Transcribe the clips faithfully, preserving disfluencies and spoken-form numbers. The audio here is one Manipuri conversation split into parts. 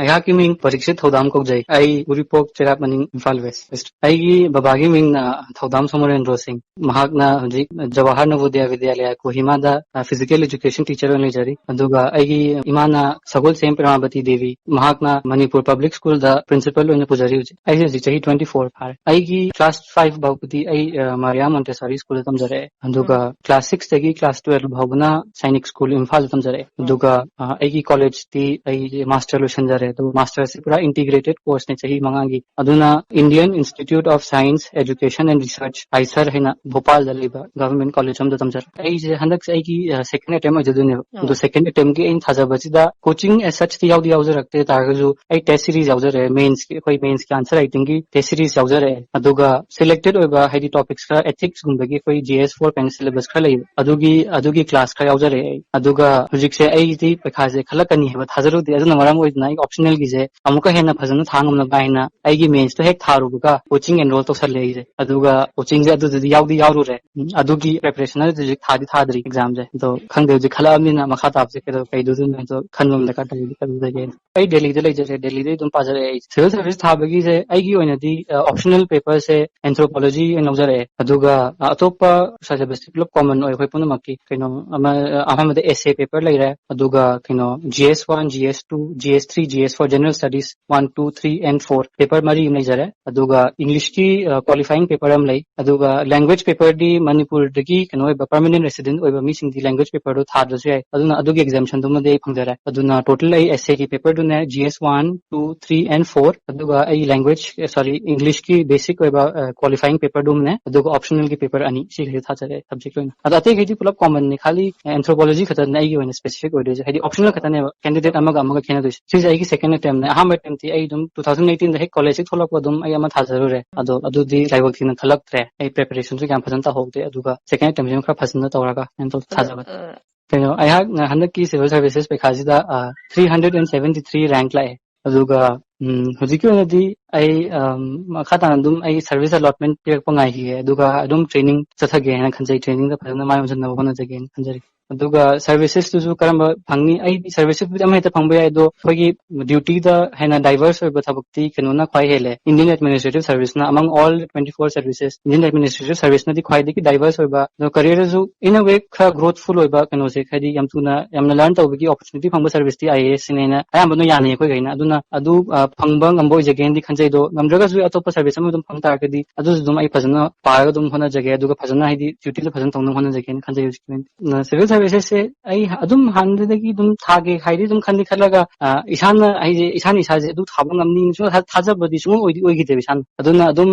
ꯑꯩꯍꯥꯛꯀꯤ ꯃꯤꯡ ꯄꯔꯤꯛꯁꯤꯠ ꯊꯧꯗꯥꯝ ꯀꯧꯖꯩ꯫ ꯑꯩ ꯎꯔꯤꯄꯣꯛ ꯆꯩꯔꯥꯛ ꯃꯅꯤꯡ, ꯏꯝꯐꯥꯜ ꯋꯦꯁ ꯗꯤꯁꯇ꯭ꯔꯤꯛ꯫ ꯑꯩꯒꯤ ꯕꯕꯥꯒꯤ ꯃꯤꯡꯅ ꯊꯧꯗꯥꯝ ꯁꯣꯃꯣꯔꯦꯟꯗ꯭ꯔꯣ ꯁꯤꯡ꯫ ꯃꯍꯥꯛꯅ ꯍꯧꯖꯤꯛ ꯖꯋꯥꯍꯔ ꯅꯕꯣꯗꯤꯌꯥ ꯕꯤꯗ꯭ꯌꯥꯂꯌꯥ ꯀꯣꯍꯤꯃꯥꯗ, ꯑ, ꯐꯤꯖꯤꯀꯦꯜ ꯑꯦꯖꯨꯀꯦꯁꯟ ꯇꯤꯆꯔ ꯑꯣꯏꯅ ꯂꯩꯖꯔꯤ꯫ ꯑꯗꯨꯒ ꯑꯩꯒꯤ ꯏꯃꯥꯅ ꯁꯒꯣꯜꯁꯦꯝ ꯄ꯭ꯔꯦꯃꯥꯕꯇꯤ ꯗꯦꯕꯤ, ꯃꯍꯥꯛꯅ ꯃꯅꯤꯄꯨꯔ ꯄꯕ꯭ꯂꯤꯛ ꯁ꯭ꯀꯨꯜꯗ ꯄ꯭ꯔꯤꯟꯁꯤꯄꯜ ꯑꯣꯏꯅ ꯄꯨꯖꯔꯤ ꯍꯧꯖꯤꯛ꯫ ꯑꯩꯁꯦ ꯍꯧꯖꯤꯛ ꯆꯍꯤ twenty four ꯐꯥꯔꯦ꯫ ꯑꯩꯒꯤ class five ꯐꯥꯎꯕꯗꯤ ꯑꯩ, ꯑ, ꯃꯥꯔꯤꯌꯥ ꯃꯣꯟꯇꯦꯁꯣꯔꯤ ꯁ꯭ꯀꯨꯜꯗ ꯇꯝꯖꯔꯛꯑꯦ꯫ ꯑꯗꯨꯒ class six ꯇꯒꯤ class twelve ꯐꯥꯎꯕꯅ ꯁꯥꯏꯅꯤꯛ ꯁ꯭ꯀꯨꯜ ꯏꯝꯐꯥꯜꯗ ꯇꯝꯖꯔꯛꯑꯦ꯫ ꯑꯗꯨꯒ, ꯑ, ꯑꯩꯒꯤ ꯀꯣꯂꯦꯖꯇꯤ ꯑꯩ ꯃꯥꯁꯇꯔ ꯂꯣꯏꯁꯤꯟꯖꯔꯦ꯫ ꯑꯗꯨꯒ ꯃꯥꯁꯇꯔꯁꯦ ꯄꯨꯔꯥ ꯏꯟꯇꯤꯒ꯭ꯔꯦꯇꯦꯗ ꯀꯣꯔꯁꯅꯦ, ꯆꯍꯤ ꯃꯉꯥꯒꯤ꯫ ꯑꯗꯨꯅ Indian Institute of Science, Education and Research, ꯑꯥꯏꯁꯔ ꯍꯥꯏꯅ ꯚꯣꯄꯥꯜꯗ ꯂꯩꯕ ꯒꯚꯔꯟꯃꯦꯟꯠ ꯀꯣꯂꯦꯖ ꯑꯃꯗ ꯇꯝꯖꯔꯛꯑꯦ꯫ ꯑꯩꯁꯦ ꯍꯟꯗꯛꯁꯦ ꯑꯩꯒꯤ, ꯑ, second attempt ꯑꯣꯏꯖꯗꯣꯏꯅꯦꯕ꯫ ꯑꯗꯣ second attempt ꯀꯤ ꯑꯩꯅ ꯊꯥꯖꯕꯁꯤꯗ coaching as such ꯇꯤ ꯌꯥꯎꯗꯤ ꯌꯥꯎꯖꯔꯛꯇꯦ ꯇꯥꯔꯒꯁꯨ, ꯑꯩ test series ꯌꯥꯎꯖꯔꯛꯑꯦ, mains ꯀꯤ, ꯑꯩꯈꯣꯏ mains ꯀꯤ answer writing ꯒꯤ test series ꯌꯥꯎꯖꯔꯛꯑꯦ꯫ ꯑꯗꯨꯒ selected ꯑꯣꯏꯕ, ꯍꯥꯏꯗꯤ, topics ꯈꯔ, ethics ꯒꯨꯝꯕꯒꯤ ꯑꯩꯈꯣꯏ G S four ꯀꯥꯏꯅ syllabus ꯈꯔ ꯂꯩꯌꯦꯕ, ꯑꯗꯨꯒꯤ, ꯑꯗꯨꯒꯤ class ꯈꯔ ꯌꯥꯎꯖꯔꯛꯑꯦ ꯑꯩ꯫ ꯑꯗꯨꯒ ꯍꯧꯖꯤꯛꯁꯦ ꯑꯩꯗꯤ ꯄꯩꯈꯥꯁꯦ ꯈꯜꯂꯛꯀꯅꯤ ꯍꯥꯏꯕ ꯊꯥꯖꯔꯨꯗꯦ, ꯑꯗꯨꯅ ꯃꯔꯝ ꯑꯣꯏꯗꯨꯅ ꯑꯩ optional ꯒꯤꯁꯦ ꯑꯃꯨꯛꯀ ꯍꯦꯟꯅ ꯐꯖꯅ ꯊꯥ ꯉꯝꯅꯕ ꯍꯥꯏꯅ ꯑꯩꯒꯤ mains ꯇꯣ ꯍꯦꯛ ꯊꯥꯔꯨꯕꯒ coaching enroll ꯇꯧꯁꯜꯂꯦ ꯑꯩꯁꯦ꯫ ꯑꯗꯨꯒ coaching ꯁꯦ ꯑꯗꯨꯗꯗꯤ ꯌꯥꯎꯗꯤ ꯌꯥꯎꯔꯨꯔꯦ꯫ ꯎꯝ, ꯑꯗꯨꯒꯤ preparation ꯍꯧꯖꯤꯛ ꯊꯥꯗꯤ ꯊꯥꯗ꯭ꯔꯤ exam ꯁꯦ꯫ ꯑꯗꯣ ꯈꯪꯗꯦ, ꯍꯧꯖꯤꯛ ꯈꯜꯂꯛꯑꯕꯅꯤꯅ ꯃꯈꯥ ꯇꯥꯕꯁꯦ ꯀꯩꯗꯧ-, ꯀꯩꯗꯧꯗꯣꯏꯅꯣ ꯍꯥꯏꯗꯣ ꯈꯟꯕ ꯑꯃ ꯗꯔꯀꯥꯔ ꯇꯥꯏ, ꯀꯩꯗꯧꯗꯣꯏꯒꯦ꯫ ꯑꯩ ꯗꯦꯜꯂꯤꯗ ꯂꯩꯖꯔꯦ, ꯗꯦꯜꯂꯤꯗ ꯑꯗꯨꯝ ꯄꯥꯖꯔꯛꯑꯦ꯫ ꯑꯩ civil service ꯊꯥꯕꯒꯤꯁꯦ ꯑꯩꯒꯤ ꯑꯣꯏꯅꯗꯤ, ꯑ, optional paper ꯁꯦ anthropology ꯑꯣꯏꯅ ꯂꯧꯖꯔꯛꯑꯦ꯫ ꯑꯗꯨꯒ, ꯑ, ꯑꯇꯣꯞꯄ syllabus ꯇꯤ ꯄꯨꯂꯞ common ꯑꯣꯏ ꯑꯩꯈꯣꯏ ꯄꯨꯝꯅꯃꯛꯀꯤ꯫ ꯀꯩꯅꯣ ꯑꯃ, ꯑ, ꯑꯍꯥꯟꯕꯗ essay paper ꯂꯩꯔꯦ, ꯑꯗꯨꯒ ꯀꯩꯅꯣ G S one, G S two, G S three, G S four, general studies one, two, three and four, paper ꯃꯔꯤ ꯑꯃ ꯂꯩꯖꯔꯦ꯫ ꯑꯗꯨꯒ English ꯀꯤ, ꯑ, qualifying paper ꯑꯃ ꯂꯩ꯫ ꯑꯗꯨꯒ language paper ꯗꯤ ꯃꯅꯤꯄꯨꯔꯗꯒꯤ ꯀꯩꯅꯣ ꯑꯣꯏꯕ, permanent resident ꯑꯣꯏꯕ ꯃꯤꯁꯤꯡꯗꯤ language paper ꯗꯣ ꯊꯥꯗ꯭ꯔꯁꯨ ꯌꯥꯏ꯫ ꯑꯗꯨꯅ ꯑꯗꯨꯒꯤ exemption ꯗꯨꯃꯗꯤ ꯑꯩ ꯐꯪꯖꯔꯦ꯫ ꯑꯗꯨꯅ total ꯑꯩ essay ꯒꯤ paper ꯗꯨꯅꯦ, G S one, two, three and four, ꯑꯗꯨꯒ ꯑꯩ language, sorry, English ꯀꯤ basic ꯑꯣꯏꯕ, ꯑ, qualifying paper ꯗꯨꯃꯅꯦ, ꯑꯗꯨꯒ optional ꯒꯤ paper ꯑꯅꯤ, ꯁꯤꯈꯩ ꯊꯥꯖꯔꯦ subject ꯑꯣꯏꯅ꯫ ꯑꯗꯣ ꯑꯇꯩꯈꯩꯗꯤ ꯄꯨꯂꯞ common ꯅꯤ, ꯈꯥꯂꯤ anthropology ꯈꯛꯇꯅꯦ ꯑꯩꯒꯤ ꯑꯣꯏꯅ specific ꯑꯣꯏꯗꯣꯏꯁꯦ, ꯍꯥꯏꯗꯤ optional ꯈꯛꯇꯅꯦꯕ candidate ꯑꯃꯒ ꯑꯃꯒ ꯈꯦꯠꯅꯗꯣꯏꯁꯦ꯫ ꯁꯤꯁꯦ ꯑꯩꯒꯤ second attempt ꯅꯦ꯫ ꯑꯍꯥꯟꯕ attempt ꯇꯤ ꯑꯩ ꯑꯗꯨꯝ two thousand eighteen ꯗ ꯍꯦꯛ college ꯍꯦꯛ ꯊꯣꯛꯂꯛꯄ ꯑꯗꯨꯝ ꯑꯩ ꯑꯃ ꯊꯥꯖꯔꯨꯔꯦ꯫ ꯑꯗꯣ ꯑꯗꯨꯗꯤ ꯂꯥꯏꯕꯛ ꯊꯤꯅ ꯈꯜꯂꯛꯇ꯭ꯔꯦ꯫ ꯑꯩ preparation ꯁꯨ ꯌꯥꯝ ꯐꯖꯅ ꯇꯧꯍꯧꯗꯦ꯫ ꯑꯗꯨꯒ second attempt ꯁꯤꯃ ꯈꯔ ꯐꯖꯅ ꯇꯧꯔꯒ ꯀꯩꯅꯣ ꯇꯧ-, ꯑꯗꯣ, ꯊꯥꯖꯕ꯫ ꯑ, ꯀꯩꯅꯣ, ꯑꯩꯍꯥꯛꯅ ꯍꯟꯗꯛꯀꯤ civil services ꯄꯩꯈꯥꯁꯤꯗ, ꯑ, three hundred and seventy three rank ꯂꯥꯛꯑꯦ꯫ ꯑꯗꯨꯒ, ꯎꯝ, ꯍꯧꯖꯤꯛꯀꯤ ꯑꯣꯏꯅꯗꯤ ꯑꯩ, ꯑꯝ, ꯃꯈꯥ ꯇꯥꯅ ꯑꯗꯨꯝ ꯑꯩ service allotment ꯄꯤꯔꯛꯄ ꯉꯥꯏꯈꯤꯒꯦ꯫ ꯑꯗꯨꯒ ꯑꯗꯨꯝ training ꯆꯠꯊꯒꯦ ꯍꯥꯏꯅ ꯈꯟꯖꯩ꯫ Training ꯗ ꯐꯖꯅ ꯃꯥꯏ ꯑꯣꯟꯁꯤꯟꯅꯕ ꯍꯣꯠꯅꯖꯒꯦꯅ ꯈꯟꯖꯔꯤ꯫ ꯑꯗꯨꯒ ꯁꯔꯚꯤꯁꯦꯁꯇꯨꯁꯨ ꯀꯔꯝꯕ ꯐꯪꯅꯤ? ꯑꯩꯗꯤ ꯁꯔꯚꯤꯁꯦꯁꯄꯨꯗꯤ ꯑꯃ ꯍꯦꯛꯇ ꯐꯪꯕ ꯌꯥꯏ, ꯑꯗꯣ ꯑꯩꯈꯣꯏꯒꯤ ꯗ꯭ꯌꯨꯇꯤꯗ ꯍꯦꯟꯅ ꯗꯥꯏꯚꯔꯁ ꯑꯣꯏꯕ ꯊꯕꯛꯇꯤ ꯀꯩꯅꯣꯅ ꯈ꯭ꯋꯥꯏ ꯍꯦꯜꯂꯦ, Indian Administrative Service ꯅ꯫ Among all twenty four services, Indian Administrative Service ꯅꯗꯤ ꯈ꯭ꯋꯥꯏꯗꯒꯤ ꯗꯥꯏꯚꯔꯁ ꯑꯣꯏꯕ, ꯑꯗꯣ ꯀꯦꯔꯤꯌꯔꯁꯨ in a way ꯈꯔ ꯒ꯭ꯔꯣꯊꯐꯨꯜ ꯑꯣꯏꯕ ꯀꯩꯅꯣꯁꯦ, ꯍꯥꯏꯗꯤ ꯌꯥꯝ ꯊꯨꯅ ꯌꯥꯝꯅ ꯂꯔꯟ ꯇꯧꯕꯒꯤ ꯑꯣꯄꯣꯔꯆꯨꯅꯤꯇꯤ ꯐꯪꯕ ꯁꯔꯚꯤꯁꯇꯤ ꯑꯥꯏ ꯑꯦ ꯑꯦꯁ ꯁꯤꯅꯦꯅ ꯑꯌꯥꯝꯕꯅ ꯌꯥꯅꯩ ꯑꯩꯈꯣꯏꯈꯩꯅ꯫ ꯑꯗꯨꯅ ꯑꯗꯨ, ꯑ, ꯐꯪꯕ ꯉꯝꯕ ꯑꯣꯏꯖꯒꯦꯅꯗꯤ ꯈꯟꯖꯩ꯫ ꯑꯗꯣ ꯉꯝꯗ꯭ꯔꯒꯁꯨ ꯑꯇꯣꯞꯄ ꯁꯔꯚꯤꯁ ꯑꯃ ꯑꯗꯨꯝ ꯐꯪ ꯇꯥꯔꯒꯗꯤ ꯑꯗꯨꯁꯨ ꯑꯗꯨꯝ ꯑꯩ ꯐꯖꯅ ꯄꯥꯔꯒ ꯑꯗꯨꯝ ꯍꯣꯠꯅꯖꯒꯦ, ꯑꯗꯨꯒ ꯐꯖꯅ ꯍꯥꯏꯗꯤ ꯗ꯭ꯌꯨꯇꯤꯁꯨ ꯐꯖꯅ ꯇꯧꯅꯕ ꯍꯣꯠꯅꯖꯒꯦꯅ ꯈꯟꯖꯩ ꯍꯧꯖꯤꯛꯀꯤ ꯑꯣꯏꯅ꯫ ꯁꯤꯚꯤꯜ ꯁꯔꯚꯤꯁꯦꯁꯁꯦ ꯑꯩ ꯑꯗꯨꯝ ꯍꯥꯟꯅꯗꯒꯤ ꯑꯗꯨꯝ ꯊꯥꯒꯦ ꯍꯥꯏꯗꯤ ꯑꯗꯨꯝ ꯈꯟꯗꯤ ꯈꯜꯂꯒ, ꯑ, ꯏꯁꯥꯅ ꯍꯥꯏꯗꯤ ꯏꯁꯥꯅ ꯏꯁꯥꯁꯦ ꯑꯗꯨ ꯊꯥꯕ ꯉꯝꯅꯤ ꯁꯨꯝ ꯊꯥ-, ꯊꯥꯖꯕꯗꯤ ꯁꯨꯡꯑꯣꯏ ꯑꯣꯏꯗꯤ ꯑꯣꯏꯈꯤꯗꯦꯕ ꯏꯁꯥꯅ꯫ ꯑꯗꯨꯅ ꯑꯗꯨꯝ,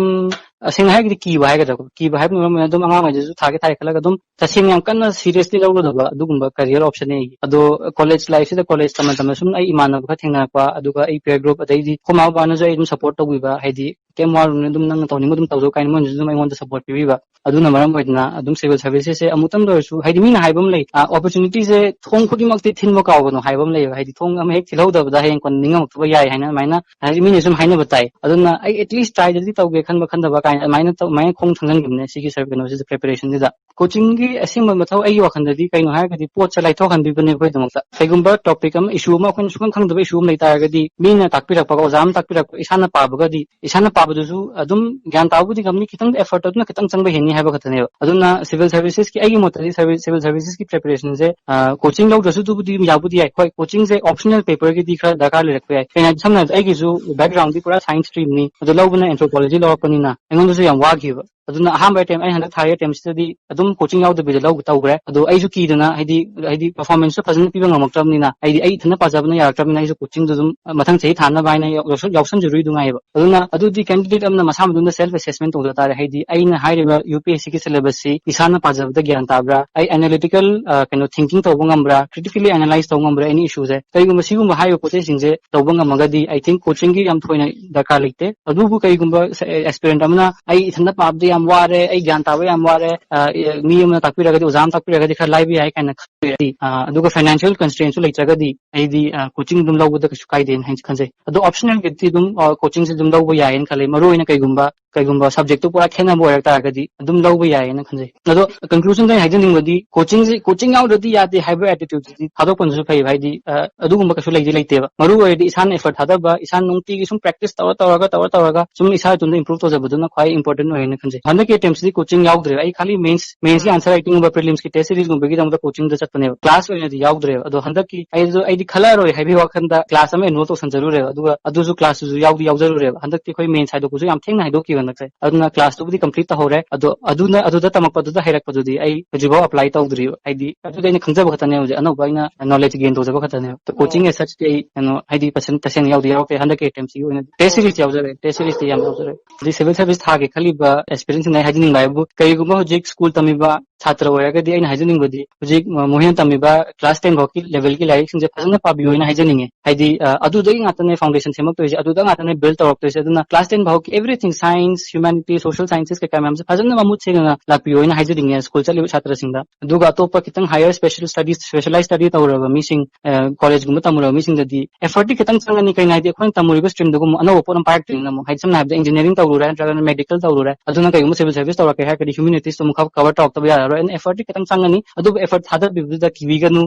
ꯑ, ꯁꯦꯡꯅ ꯍꯥꯏꯔꯒꯗꯤ ꯀꯤꯕ ꯍꯥꯏꯒꯗ꯭ꯔꯥꯀꯣ, ꯀꯤꯕ ꯍꯥꯏꯕꯅ ꯃꯔꯝ ꯑꯣꯏꯔꯒ ꯑꯗꯨꯝ ꯑꯉꯥꯡ ꯑꯣꯏꯗꯁꯨ ꯊꯥꯒꯦ ꯊꯥꯒꯦ ꯈꯜꯂꯒ ꯑꯗꯨꯝ ꯇꯁꯦꯡꯅ ꯌꯥꯝ ꯀꯟꯅ ꯁꯤꯔꯤꯌꯁꯂꯤ ꯂꯧꯔꯨꯗꯕ ꯑꯗꯨꯒꯨꯝꯕ ꯀꯦꯔꯤꯌꯔ ꯑꯣꯞꯁꯟꯅꯦ ꯑꯩꯒꯤ꯫ ꯑꯗꯣ ꯀꯣꯂꯦꯖ ꯂꯥꯏꯐꯁꯤꯗ ꯀꯣꯂꯦꯖ ꯇꯝꯅ ꯇꯝꯅ ꯁꯨꯝ ꯑꯩ ꯏꯃꯥꯟꯅꯕ ꯈꯔ ꯊꯦꯡꯅꯔꯛꯄ, ꯑꯗꯨꯒ ꯑꯩ ꯄꯤꯌꯔ ꯒ꯭ꯔꯨꯞ, ꯑꯗꯩꯗꯤ ꯑꯩꯈꯣꯏ ꯃꯥ ꯕꯕꯥꯅꯁꯨ ꯑꯩ ꯑꯗꯨꯝ ꯁꯄꯣꯔꯠ ꯇꯧꯕꯤꯕ, ꯍꯥꯏꯗꯤ ꯀꯩꯝ ꯋꯥꯔꯨꯅꯨ, ꯑꯗꯨꯝ ꯅꯪꯅ ꯇꯧꯅꯤꯡꯕ ꯑꯗꯨꯝ ꯇꯧꯖꯧ ꯀꯥꯏꯅ ꯃꯣꯏꯅꯁꯨ ꯑꯗꯨꯝ ꯑꯩꯉꯣꯟꯗ ꯁꯄꯣꯔꯠ ꯄꯤꯕꯤꯕ꯫ ꯑꯗꯨꯅ ꯃꯔꯝ ꯑꯣꯏꯗꯅ ꯑꯗꯨꯝ ꯁꯤꯚꯤꯜ ꯁꯔꯚꯤꯁꯦꯁꯁꯦ ꯑꯃꯨꯛꯇꯪꯗ ꯑꯣꯏꯔꯁꯨ, ꯍꯥꯏꯗꯤ ꯃꯤꯅ ꯍꯥꯏꯕ ꯑꯃ ꯂꯩ, ꯑ, ꯑꯣꯄꯣꯔꯆꯨꯅꯤꯇꯤꯁꯦ ꯊꯣꯡ ꯈꯨꯗꯤꯡꯃꯛꯇꯤ ꯊꯤꯟꯕ ꯀꯥꯎꯒꯅꯨ ꯍꯥꯏꯕ ꯑꯃ ꯂꯩꯌꯦꯕ, ꯍꯥꯏꯗꯤ ꯊꯣꯡ ꯑꯃ ꯍꯦꯛ ꯊꯤꯜꯍꯧꯗꯕꯗ ꯍꯌꯦꯡ ꯀꯣꯟꯅ ꯅꯤꯡꯉꯝꯃꯛꯇꯕ ꯌꯥꯏ ꯍꯥꯏꯅ ꯑꯗꯨꯃꯥꯏꯅ ꯍꯥꯏꯗꯤ ꯃꯤꯅ ꯁꯨꯝ ꯍꯥꯏꯅꯕ ꯇꯥꯏ꯫ ꯑꯗꯨꯅ ꯑꯩ ꯑꯦꯠꯂꯤꯁ ꯇ꯭ꯔꯥꯏꯗꯗꯤ ꯇꯧꯒꯦ ꯈꯟꯕ ꯈꯟꯗꯕ ꯀꯥꯏꯅ ꯑꯗꯨꯃꯥꯏꯅ ꯇꯧ-, ꯑꯗꯨꯃꯥꯏꯅ ꯈꯣꯡ ꯊꯥꯡꯖꯤꯟꯈꯤꯕꯅꯦ ꯁꯤꯒꯤ ꯁꯔ-, ꯀꯩꯅꯣꯁꯤꯗ, ꯄ꯭ꯔꯤꯄꯦꯔꯦꯁꯟꯁꯤꯗ꯫ ꯀꯣꯆꯤꯡꯒꯤ ꯑꯁꯦꯡꯕ ꯃꯊꯧ ꯑꯩꯒꯤ ꯋꯥꯈꯜꯗꯗꯤ ꯀꯩꯅꯣ ꯍꯥꯏꯔꯒꯗꯤ ꯄꯣꯠꯁꯦ ꯂꯥꯏꯊꯣꯛꯍꯟꯕꯤꯕꯅꯦ ꯑꯩꯈꯣꯏꯒꯤꯗꯃꯛꯇ꯫ ꯀꯩꯒꯨꯝꯕ ꯇꯣꯄꯤꯛ ꯑꯃ, ꯏꯁꯨ ꯑꯃ ꯑꯩꯈꯣꯏꯅ ꯁꯨꯡꯈꯪ ꯈꯪꯗꯕ ꯏꯁꯨ ꯑꯃ ꯂꯩ ꯇꯥꯔꯒꯗꯤ ꯃꯤꯅ ꯇꯥꯛꯄꯤꯔꯛꯄꯒ, ꯑꯣꯖꯥ ꯑꯃ ꯇꯥꯛꯄꯤꯔꯛꯄ, ꯏꯁꯥꯅ ꯄꯥꯕꯒꯗꯤ, ꯏꯁꯥꯅ ꯄꯥꯕꯗꯨꯁꯨ ꯑꯗꯨꯝ ꯒ꯭ꯌꯥꯟ ꯇꯥꯕꯕꯨꯗꯤ ꯉꯝꯅꯤ, ꯈꯤꯇꯪ ꯑꯦꯐꯔꯠ ꯑꯗꯨꯅ ꯈꯤꯇꯪ ꯆꯪꯕ ꯍꯦꯟꯅꯤ ꯍꯥꯏꯕ ꯈꯛꯇꯅꯦꯕ꯫ ꯑꯗꯨꯅ ꯁꯤꯚꯤꯜ ꯁꯔꯚꯤꯁꯦꯁꯀꯤ, ꯑꯩꯒꯤ ꯃꯣꯠꯇꯗꯤ ꯁꯤꯚꯤꯜ, ꯁꯤꯚꯤꯜ ꯁꯔꯚꯤꯁꯦꯁꯀꯤ ꯄ꯭ꯔꯤꯄꯦꯔꯦꯁꯟꯁꯦ, ꯑ, ꯀꯣꯆꯤꯡ ꯂꯧꯗ꯭ꯔꯁꯨ ꯑꯗꯨꯕꯨꯗꯤ ꯌꯥꯕꯨꯗꯤ ꯌꯥꯏ꯫ ꯍꯣꯏ, ꯀꯣꯆꯤꯡꯁꯦ ꯑꯣꯞꯁꯅꯦꯜ ꯄꯦꯄꯔꯒꯤꯗꯤ ꯈꯔ ꯗꯔꯀꯥꯔ ꯂꯩꯔꯛꯄ ꯌꯥꯏ꯫ ꯀꯩꯅꯣ ꯍꯥꯏꯗꯤ, ꯁꯝꯅ ꯍꯥꯏꯔꯕꯗ ꯑꯩꯒꯤꯁꯨ ꯕꯦꯛꯒ꯭ꯔꯥꯎꯟꯗꯤ ꯄꯨꯔꯥ ꯁꯥꯏꯟꯁ ꯁ꯭ꯇ꯭ꯔꯤꯝꯅꯤ, ꯑꯗꯣ ꯂꯧꯕꯅ ꯑꯦꯟꯊ꯭ꯔꯣꯄꯣꯂꯣꯖꯤ ꯂꯧꯔꯛꯄꯅꯤꯅ ꯑꯩꯉꯣꯟꯗꯁꯨ ꯌꯥꯝ ꯋꯥꯈꯤꯕ꯫ ꯑꯗꯨꯅ ꯑꯍꯥꯟꯕ ꯑꯦꯇꯦꯝ, ꯑꯩ ꯍꯟꯗꯛ ꯊꯥꯔꯤ ꯑꯦꯇꯦꯝꯁꯤꯗꯗꯤ ꯑꯗꯨꯝ ꯀꯣꯆꯤꯡ ꯌꯥꯎꯗꯕꯤꯗ ꯂꯧ-, ꯇꯧꯈ꯭ꯔꯦ꯫ ꯑꯗꯣ ꯑꯩꯁꯨ ꯀꯤꯗꯅ, ꯍꯥꯏꯗꯤ, ꯍꯥꯏꯗꯤ ꯄꯔꯐꯣꯔꯃꯦꯟꯁꯁꯨ ꯐꯖꯅ ꯄꯤꯕ ꯉꯝꯃꯛꯇ꯭ꯔꯕꯅꯤꯅ, ꯍꯥꯏꯗꯤ ꯑꯩ ꯏꯊꯟꯇ ꯄꯥꯖꯕꯅ ꯌꯥꯔꯛꯇ꯭ꯔꯕꯅꯤꯅ, ꯑꯩꯁꯨ ꯀꯣꯆꯤꯡꯗꯨ ꯑꯗꯨꯝ ꯃꯊꯪ ꯆꯍꯤ ꯊꯥꯅꯕ ꯍꯥꯏꯅ ꯌꯥꯎꯁꯟ-, ꯌꯥꯎꯁꯟꯖꯔꯨꯏꯗꯨ ꯉꯥꯏꯌꯦꯕ꯫ ꯑꯗꯨꯅ ꯑꯗꯨꯗꯤ ꯀꯦꯟꯗꯤꯗꯦꯠ ꯑꯃꯅ ꯃꯁꯥ ꯃꯇꯣꯝꯗ ꯁꯦꯜꯐ ꯑꯦꯁꯦꯁꯃꯦꯟ ꯇꯧꯖ ꯇꯥꯔꯦ꯫ ꯍꯥꯏꯗꯤ ꯑꯩꯅ ꯍꯥꯏꯔꯤꯕ ꯌꯨ ꯄꯤ ꯑꯦꯁ ꯁꯤꯒꯤ ꯁꯤꯂꯦꯕꯁꯁꯤ ꯏꯁꯥꯅ ꯄꯥꯖꯕꯗ ꯒ꯭ꯌꯥꯟ ꯇꯥꯕ꯭ꯔꯥ, ꯑꯩ ꯑꯦꯅꯥꯂꯤꯇꯤꯀꯦꯜ, ꯑ, ꯀꯩꯅꯣ, ꯊꯤꯡꯀꯤꯡ ꯇꯧꯕ ꯉꯝꯕ꯭ꯔꯥ, ꯀ꯭ꯔꯤꯇꯤꯀꯦꯂꯤ ꯑꯦꯅꯥꯂꯥꯏꯁ ꯇꯧꯕ ꯉꯝꯕ꯭ꯔꯥ ꯑꯦꯅꯤ ꯏꯁꯨꯁꯦ꯫ ꯀꯔꯤꯒꯨꯝꯕ ꯁꯤꯒꯨꯝꯕ ꯍꯥꯏꯔꯤꯕ ꯄꯣꯠ ꯆꯩꯁꯤꯡꯁꯦ ꯇꯧꯕ ꯉꯝꯃꯒꯗꯤ, I think ꯀꯣꯆꯤꯡꯒꯤ ꯌꯥꯝ ꯊꯣꯏꯅ ꯗꯔꯀꯥꯔ ꯂꯩꯇꯦ꯫ ꯑꯗꯨꯕꯨ ꯀꯔꯤꯒꯨꯝꯕ ꯑꯦꯁꯄꯤꯔꯦꯟꯠ ꯑꯃꯅ ꯑꯩ ꯏꯊꯟꯇ ꯄꯥꯕꯗ ꯌꯥꯝ ꯋꯥꯔꯦ, ꯑꯩ ꯒ꯭ꯌꯥꯟ ꯇꯥꯕ ꯌꯥꯝ ꯋꯥꯔꯦ, ꯑ, ꯃꯤ ꯑꯃꯅ ꯇꯥꯛꯄꯤꯔꯒꯗꯤ, ꯑꯣꯖꯥ ꯑꯃ ꯇꯥꯛꯄꯤꯔꯒꯗꯤ ꯈꯔ ꯂꯥꯏꯕ ꯌꯥꯏ ꯀꯥꯏꯅ ꯈꯜꯂꯒꯗꯤ, ꯑ, ꯑꯗꯨꯒ ꯐꯥꯏꯅꯥꯟꯁꯤꯌꯦꯜ ꯀꯟꯁꯇ꯭ꯔꯦꯟꯁꯨ ꯂꯩꯇ꯭ꯔꯒꯗꯤ, ꯑꯩꯗꯤ, ꯑ, ꯀꯣꯆꯤꯡ ꯑꯗꯨꯝ ꯂꯧꯕꯗ ꯀꯩꯁꯨ ꯀꯥꯏꯗꯦꯅ ꯍꯥꯏꯅ ꯈꯟꯖꯩ꯫ ꯑꯗꯣ ꯑꯣꯞꯁꯅꯦꯜꯒꯤꯗꯤ ꯑꯗꯨꯝ, ꯑ, ꯀꯣꯆꯤꯡꯁꯦ ꯑꯗꯨꯝ ꯂꯧꯕ ꯌꯥꯏꯌꯦꯅ ꯈꯜꯂꯦ, ꯃꯔꯨꯑꯣꯏꯅ ꯀꯩꯒꯨꯝꯕ ꯀꯩꯒꯨꯝꯕ subject ꯇꯨ ꯄꯨꯔꯥ ꯈꯦꯠꯅꯕ ꯑꯣꯏꯔꯛ ꯇꯥꯔꯒꯗꯤ ꯑꯗꯨꯝ ꯂꯧꯕ ꯌꯥꯏꯌꯦꯅ ꯈꯟꯖꯩ꯫ ꯑꯗꯣ conclusion ꯗ ꯑꯩ ꯍꯥꯏꯖꯅꯤꯡꯕꯗꯤ, coaching ꯁꯤ, coaching ꯌꯥꯎꯗ꯭ꯔꯗꯤ ꯌꯥꯗꯦ ꯍꯥꯏꯕ attitude ꯁꯤꯗꯤ ꯊꯥꯗꯣꯛꯄꯅꯁꯨ ꯐꯩꯕ꯫ ꯍꯥꯏꯗꯤ, ꯑ, ꯑꯗꯨꯒꯨꯝꯕ ꯀꯩꯁꯨ ꯂꯩꯗꯤ ꯂꯩꯇꯦꯕ꯫ ꯃꯔꯨ ꯑꯣꯏꯔꯗꯤ ꯏꯁꯥꯅ effort ꯊꯥꯗꯕ, ꯏꯁꯥꯅ ꯅꯨꯡꯇꯤꯒꯤ ꯁꯨꯝ practice ꯇꯧꯔ, ꯇꯧꯔꯒ, ꯇꯧꯔ, ꯇꯧꯔꯒ ꯁꯨꯝ ꯏꯁꯥ ꯏꯇꯣꯝꯇ improve ꯇꯧꯖꯕꯗꯨꯅ ꯈ꯭ꯋꯥꯏ important ꯑꯣꯏꯌꯦꯅ ꯈꯟꯖꯩ꯫ ꯍꯟꯗꯛꯀꯤ attempt ꯁꯤꯗꯤ coaching ꯌꯥꯎꯗ꯭ꯔꯦ꯫ ꯑꯩ ꯈꯥꯂꯤ mains, mains ꯀꯤ answer writing ꯒꯨꯝꯕ, prelims ꯀꯤ test series ꯒꯨꯝꯕꯒꯤꯗꯃꯛꯇ coaching ꯗ ꯆꯠꯄꯅꯦꯕ꯫ Class ꯑꯣꯏꯅꯗꯤ ꯌꯥꯎꯗ꯭ꯔꯦꯕ꯫ ꯑꯗꯣ ꯍꯟꯗꯛꯀꯤ ꯑꯩꯁꯨ, ꯑꯩꯗꯤ ꯈꯜꯂꯔꯣꯏ ꯍꯥꯏꯕꯒꯤ ꯋꯥꯈꯜꯗ class ꯑꯃ enroll ꯇꯧꯁꯟꯖꯔꯨꯔꯦꯕ꯫ ꯑꯗꯨꯒ ꯑꯗꯨꯁꯨ class ꯇꯨꯁꯨ ꯌꯥꯎꯗꯤ ꯌꯥꯎꯖꯔꯨꯔꯦꯕ꯫ ꯍꯟꯗꯛꯇꯤ ꯑꯩꯈꯣꯏ mains ꯍꯥꯏꯗꯣꯛꯄꯁꯨ ꯌꯥꯝ ꯊꯦꯡꯅ ꯍꯥꯏꯗꯣꯛꯈꯤꯕ ꯍꯟꯗꯛꯁꯦ꯫ ꯑꯗꯨꯅ class ꯇꯨꯕꯨꯗꯤ complete ꯇꯧꯍꯧꯔꯦ꯫ ꯑꯗꯣ ꯑꯗꯨꯅ, ꯑꯗꯨꯗ ꯇꯝꯃꯛꯄꯗꯨꯗ ꯍꯩꯔꯛꯄꯗꯨꯗꯤ ꯑꯩ ꯍꯧꯖꯤꯛꯐꯥꯎ apply ꯇꯧꯗ꯭ꯔꯤꯕ꯫ ꯍꯥꯏꯗꯤ ꯑꯗꯨꯗꯤ ꯑꯩꯅ ꯈꯪꯖꯕ ꯈꯛꯇꯅꯦ, ꯍꯧꯖꯤꯛ ꯑꯅꯧꯕ ꯑꯩꯅ knowledge gain ꯇꯧꯖꯕ ꯈꯛꯇꯅꯦꯕ꯫ ꯑꯗꯣ coaching ꯑꯣ꯫ As such ꯇꯤ ꯑꯩ ꯀꯩꯅꯣ, ꯍꯥꯏꯗꯤ ꯐꯖꯅ ꯇꯁꯦꯡꯅ ꯌꯥꯎꯗꯤ ꯌꯥꯎꯔꯛꯇꯦ ꯍꯟꯗꯛꯀꯤ attempt ꯁꯤꯒꯤ ꯑꯣꯏꯅꯗꯤ꯫ Test series ꯇꯤ ꯌꯥꯎꯖꯔꯦ, test series ꯇꯤ ꯌꯥꯝ ꯌꯥꯎꯖꯔꯦ꯫ ꯍꯧꯖꯤꯛ civil service ꯊꯥꯒꯦ ꯈꯜꯂꯤꯕ aspirant ꯁꯤꯡꯅ ꯑꯩ ꯍꯥꯏꯖꯅꯤꯡꯕ ꯍꯥꯏꯕꯨ, ꯀꯔꯤꯒꯨꯝꯕ ꯍꯧꯖꯤꯛ school ꯇꯝꯃꯤꯕ ꯁꯥꯇ꯭ꯔ ꯑꯣꯏꯔꯒꯗꯤ ꯑꯩꯅ ꯍꯥꯏꯖꯅꯤꯡꯕꯗꯤ, ꯍꯧꯖꯤꯛ, ꯑ, ꯃꯣꯏꯅ ꯇꯝꯃꯤꯕ class ten ꯐꯥꯎꯒꯤ level ꯒꯤ ꯂꯥꯏꯔꯤꯛꯁꯤꯡꯁꯦ ꯐꯖꯅ ꯄꯥꯕꯤꯌꯨ ꯍꯥꯏꯅ ꯍꯥꯏꯖꯅꯤꯡꯉꯦ꯫ ꯍꯥꯏꯗꯤ, ꯑ, ꯑꯗꯨꯗꯒꯤ ꯉꯥꯛꯇꯅꯦ foundation ꯁꯦꯝꯃꯛꯇꯣꯏꯁꯦ, ꯑꯗꯨꯗ ꯉꯥꯛꯇꯅꯦ build ꯇꯧꯔꯛꯇꯣꯏꯁꯦ꯫ ꯑꯗꯨꯅ class ten ꯐꯥꯎꯒꯤ everything, science, humanity, social sciences ꯀꯩꯀꯥ ꯃꯌꯥꯝꯁꯦ ꯐꯖꯅ ꯃꯃꯨꯠ ꯁꯦꯡꯅ ꯂꯥꯛꯄꯤꯌꯨ ꯍꯥꯏꯅ ꯍꯥꯏꯖꯅꯤꯡꯉꯦ school ꯆꯠꯂꯤꯕ ꯁꯥꯇ꯭ꯔꯁꯤꯡꯗ꯫ ꯑꯗꯨꯒ ꯑꯇꯣꯞꯄ ꯈꯤꯇꯪ higher special studies, specialized study ꯇꯧꯔꯕ ꯃꯤꯁꯤꯡ, ꯑ, college ꯒꯨꯝꯕ ꯇꯝꯃꯨꯔꯕ ꯃꯤꯁꯤꯡꯗꯗꯤ effort ꯇꯤ ꯈꯤꯇꯪ ꯆꯪꯒꯅꯤ꯫ ꯀꯩꯅꯣ ꯍꯥꯏꯗꯤ ꯑꯩꯈꯣꯏꯅ ꯇꯝꯃꯨꯔꯤꯕ stream ꯗꯨꯒ ꯑꯃꯨꯛ ꯑꯅꯧꯕ ꯄꯣꯠ ꯑꯃ ꯄꯥꯏꯔꯛꯇꯣꯏꯅꯤꯅ ꯑꯃꯨꯛ, ꯍꯥꯏꯗꯤ ꯁꯝꯅ ꯍꯥꯏꯔꯕꯗ engineering ꯇꯧꯔꯨꯔꯦ ꯅꯠꯇ꯭ꯔꯒꯅ medical ꯇꯧꯔꯨꯔꯦ, ꯑꯗꯨꯅ ꯀꯩꯒꯨꯝꯕ civil service ꯇꯧꯔꯛꯀꯦ ꯍꯥꯏꯔꯒꯗꯤ humanities ꯇꯣ ꯑꯃꯨꯛ cover ꯇꯧꯔꯛꯇꯕ ꯌꯥꯔꯔꯣꯏ꯫ ꯑꯗꯨꯅ effort ꯇꯤ ꯈꯤꯇꯪ ꯆꯪꯒꯅꯤ, ꯑꯗꯨꯕꯨ effort ꯊꯥꯗꯕꯤꯕꯗꯨꯗ ꯀꯤꯕꯤꯒꯅꯨ꯫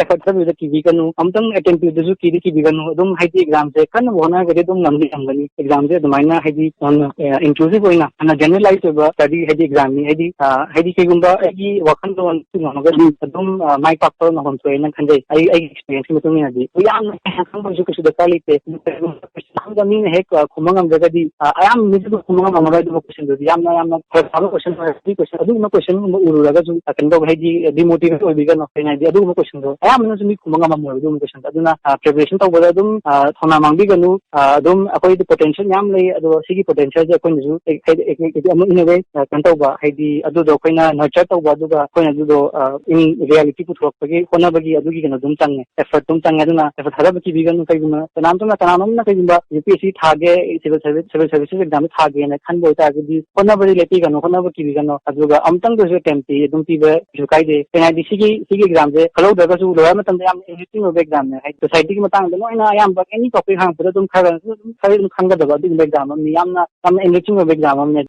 Effort ꯊꯥꯗꯕꯤꯕꯗ ꯀꯤꯕꯤꯒꯅꯨ, ꯑꯃꯨꯛꯇꯪ attempt ꯄꯤꯕꯗꯁꯨ ꯀꯤꯗꯤ ꯀꯤꯕꯤꯒꯅꯨ꯫ ꯑꯗꯨꯝ ꯍꯥꯏꯗꯤ exam ꯁꯦ ꯀꯟꯅꯕ ꯍꯣꯠꯅꯔꯒꯗꯤ ꯑꯗꯨꯝ ꯉꯝꯗꯤ ꯉꯝꯒꯅꯤ꯫ Exam ꯁꯦ ꯑꯗꯨꯃꯥꯏꯅ ꯍꯥꯏꯗꯤ ꯌꯥꯝꯅ, ꯑ, inclusive ꯑꯣꯏꯅ, ꯌꯥꯝꯅ generalized ꯑꯣꯏꯕ study ꯍꯥꯏꯗꯤ exam ꯅꯤ꯫ ꯍꯥꯏꯗꯤ, ꯑ, ꯍꯥꯏꯗꯤ ꯀꯩꯒꯨꯝꯕ ꯑꯩꯒꯤ ꯋꯥꯈꯜꯂꯣꯟ ꯉꯝꯃꯒꯗꯤ ꯑꯗꯨꯝ, ꯑ, ꯃꯥꯏ ꯄꯥꯛꯄ ꯉꯝꯐꯝ ꯊꯣꯛꯑꯦꯅ ꯈꯟꯖꯩ, ꯑꯩ, ꯑꯩꯒꯤ experience ꯀꯤ ꯃꯇꯨꯡ ꯏꯟꯅꯗꯤ꯫ ꯌꯥꯝꯅ ꯍꯦꯟꯅ ꯈꯪꯕꯁꯨ ꯀꯩꯁꯨ ꯗꯔꯀꯥꯔ ꯂꯩꯇꯦ꯫ ꯑꯗꯨꯝ ꯀꯔꯤꯒꯨꯝꯕ question ꯑꯃꯗ ꯃꯤꯅ ꯍꯦꯛ, ꯑ, ꯈꯨꯝꯕ ꯉꯝꯗ꯭ꯔꯒꯗꯤ, ꯑ, ꯑꯌꯥꯝꯕ ꯃꯤꯁꯨ ꯑꯗꯨꯝ ꯈꯨꯝꯕ ꯉꯝꯃꯝꯃꯔꯣꯏ ꯑꯗꯨꯒꯨꯝꯕ question ꯗꯨꯗꯤ꯫ ꯌꯥꯝꯅ, ꯌꯥꯝꯅ ꯐꯔꯛ ꯇꯥꯕ question ꯑꯣꯏꯔꯒꯗꯤ question, ꯑꯗꯨꯒꯨꯝꯕ question ꯒꯨꯝꯕ ꯎꯔꯨꯔꯒꯁꯨ, ꯑ, ꯀꯩꯅꯣ ꯇꯧꯕ, ꯍꯥꯏꯗꯤ demotivate ꯑꯣꯏꯕꯤꯒꯅꯨ꯫ ꯀꯩꯅꯣ ꯍꯥꯏꯗꯤ ꯑꯗꯨꯒꯨꯝꯕ question ꯗꯣ ꯑꯌꯥꯝꯕꯅꯁꯨ ꯃꯤ ꯈꯨꯝꯕ ꯉꯝꯃꯝꯃꯣꯏꯕ ꯑꯗꯨꯒꯨꯝꯕ question ꯗꯣ꯫ ꯑꯗꯨꯅ, ꯑ, preparation ꯇꯧꯕꯗ ꯑꯗꯨꯝ, ꯑ, ꯊꯧꯅꯥ ꯃꯥꯡꯕꯤꯒꯅꯨ꯫ ꯑ, ꯑꯗꯨꯝ ꯑꯩꯈꯣꯏꯗꯤ potential ꯃꯌꯥꯝ ꯂꯩ, ꯑꯗꯣ ꯁꯤꯒꯤ potential ꯁꯦ ꯑꯩꯈꯣꯏꯅꯁꯨ ꯑꯦ-, ꯍꯥꯏꯗꯤ ꯑꯦ-, ꯑꯦ-, ꯑꯃ in a way, ꯑ, ꯀꯩꯅꯣ ꯇꯧꯕ, ꯍꯥꯏꯗꯤ ꯑꯗꯨꯗꯣ ꯑꯩꯈꯣꯏꯅ nurture ꯇꯧꯕ, ꯑꯗꯨꯒ ꯑꯩꯈꯣꯏꯅ ꯑꯗꯨꯗꯣ, ꯑ, in reality ꯄꯨꯊꯣꯔꯛꯄꯒꯤ ꯍꯣꯠꯅꯕꯒꯤ ꯑꯗꯨꯒꯤ ꯀꯩꯅꯣ ꯑꯗꯨꯝ ꯆꯪꯉꯦ, effort ꯑꯗꯨꯝ ꯆꯪꯉꯦ꯫ ꯑꯗꯨꯅ effort ꯊꯥꯗꯕ ꯀꯤꯕꯤꯒꯅꯨ꯫ ꯀꯩꯒꯨꯝꯕ ꯀꯅꯥꯝꯇꯅ, ꯀꯅꯥꯅꯣꯝꯅ ꯀꯩꯒꯨꯝꯕ UPSC ꯊꯥꯒꯦ, civil service, civil services exam ꯊꯥꯒꯦꯅ ꯈꯟꯕ ꯑꯣꯏꯇꯥꯔꯒꯗꯤ ꯍꯣꯠꯅꯕꯗꯤ ꯂꯦꯞꯄꯤꯒꯅꯨ, ꯍꯣꯠꯅꯕ ꯀꯤꯕꯤꯒꯅꯨ꯫ ꯑꯗꯨꯒ ꯑꯃꯨꯛꯇꯪꯗꯁꯨ attempt ꯇꯤ ꯑꯗꯨꯝ ꯄꯤꯕ ꯀꯩꯁꯨ ꯀꯥꯏꯗꯦ꯫ ꯀꯩꯅꯣ ꯍꯥꯏꯗꯤ ꯁꯤꯒꯤ, ꯁꯤꯒꯤ exam ꯁꯦ ꯈꯜꯍꯧꯗ꯭ꯔꯒꯁꯨ ꯂꯣꯏꯔ ꯃꯇꯝꯗ ꯌꯥꯝ enriching ꯑꯣꯏꯕ examꯅꯦ꯫ ꯍꯥꯏꯗꯤ societyꯒꯤ ꯃꯇꯥꯡꯗ ꯂꯣꯏꯅ ꯑꯌꯥꯝꯕ any topic ꯍꯪꯉꯛꯄꯗ ꯑꯗꯨꯝ ꯈꯔ ꯑꯗꯨꯝ ꯈꯔ ꯑꯗꯨꯝ ꯈꯪꯒꯗꯕ ꯑꯗꯨꯒꯨꯝꯕ exam ꯑꯃꯅꯤ꯫ ꯌꯥꯝꯅ ꯌꯥꯝꯅ enriching ꯑꯣꯏꯕ exam ꯑꯃꯅꯤ꯫